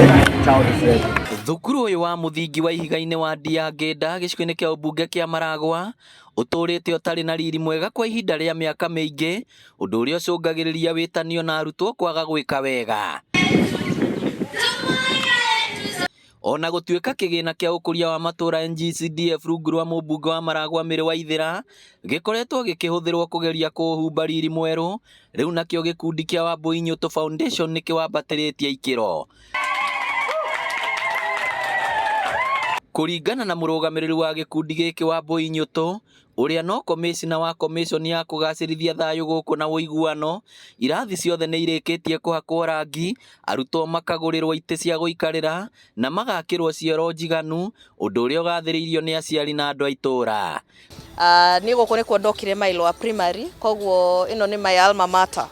Child friendly. Thukuru ũyũ wa mũthingi wa Ihiga-inĩ wa Ndiangĩnda gĩcigo-inĩ kĩa ũmbunge kĩa Maragwa ũtũrĩte ũtarĩ na riri mwega kwa ihinda rĩa mĩaka mĩingĩ, ũndũ ũrĩa ũcũngagĩrĩria wĩtanio na arutwo kwaga gwĩka wega. Ona gũtuĩka kĩgĩna kĩa ũkũria wa matũra NGCDF rungu rwa mũmbunge wa Maragwa Mary Waithera gĩkoretwo gĩkĩhũthĩrwo kũgeria kũũhumba riri mwerũ, rĩu nakĩo gĩkundi kĩa Wambui Nyũtũ Foundation nĩkĩwambatĩrĩtie ikĩro. Kũringana na mũrũgamĩrĩri wa gĩkundi gĩkĩ Wambui Nyũtũ, ũrĩa no komĩcina wa komĩconi ya kũgacĩrithia thayũ gũkũ na ũiguano, irathi ciothe nĩ irĩkĩtie kũhakwo rangi, arutwo makagũrĩrwo itĩ cia gũikarĩra na magakĩrwo cioro njiganu, ũndũ ũrĩa ũgathĩrĩirio nĩ aciari na andũ a itũũra. Niĩ gũkũ nĩkuo ndokire my lower primary, koguo ĩno nĩ my alma mater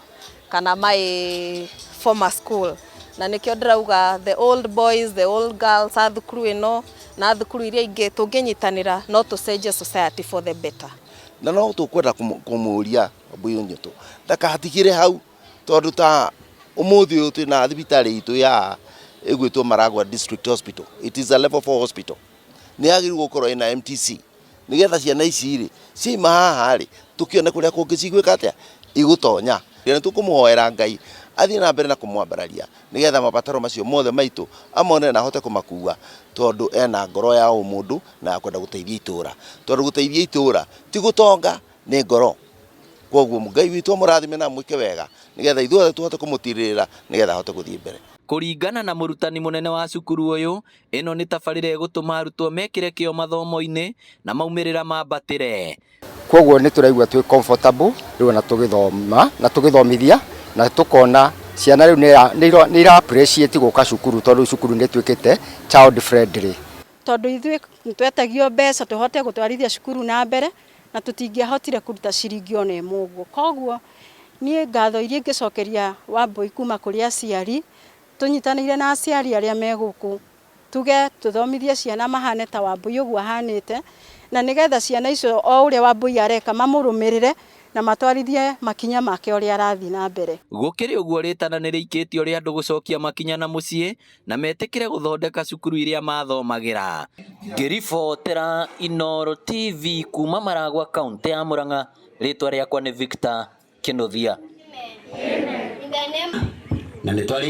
kana my former school, na nĩkĩo ndĩrauga the old boys, the old girls a thukuru ĩno na thukuru iria ingĩ tũngĩnyitanĩra no tũcenjie society for the better. Na no tũkwenda kũmũria Wambui Nyũtũ ndakatigĩre hau, tondũ ta ũmũthĩ ũyũ twĩna thibitarĩ itũ ya ĩgwĩtwo Maragwa District Hospital. It is a level 4 hospital. Nĩ yagĩrĩirwo gũkorwo ĩna MTC nĩgetha ciana ici rĩ ciaima haha rĩ tũkĩone kũrĩa kũngĩ cigwĩka atĩa igũtonya. Nĩ tũkũmũhoera Ngai athiĩ na mbere na kũmwambararia nĩgetha mabataro macio mothe maitũ amone na ahote kũmakua, tondũ ena ngoro ya ũmũndũ na ya kwenda gũteithia itũra, tondũ gũteithia itũra ti gũtonga, nĩ ngoro. Koguo Ngai witũ amũrathime na amwĩke wega nĩgetha ithuothe tũhote kũmũtirĩrĩra nĩgetha ahote gũthiĩ mbere. Kũringana na mũrutani mũnene wa cukuru ũyũ, ĩno nĩ tabarĩra ĩgũtũma arutwo mekĩre kĩo mathomo-inĩ na maumĩrĩra mambatĩre. Koguo nĩ tũraigua twĩ comfortable rĩu ona tũgĩthoma na tũgĩthomithia, na tũkona ciana rĩu nĩ ira appreciate gũka cukuru, tondũ cukuru nĩ ĩtuĩkĩte child friendly. Tondũ ithuĩ twetagio mbeca tũhote gũtwarithia cukuru na mbere, na tũtingĩahotire kũruta ciringi ona ĩmwe ũguo. Koguo niĩ ngatho iria ingĩcokeria Wambui kuma kũrĩ aciari, tũnyitanĩire na aciari arĩa me gũkũ, tuge tũthomithie ciana mahane ta Wambui ũguo ahanĩte, na nĩgetha ciana icio o ũrĩa Wambui areka mamũrũmĩrĩre na matwarithie makinya make ũrĩa arathiĩ na mbere. Gũkĩrĩ ũguo, rĩtana nĩ rĩikĩtio rĩa andũ gũcokia makinya na mũciĩ na metĩkĩre gũthondeka cukuru iria mathomagĩra. Ngĩribotera Inooro TV kuma Maragwa, kaũntĩ ya Murang'a, rĩtwa rĩakwa nĩ Victor Kĩnuthia. Na nĩ twarĩkia.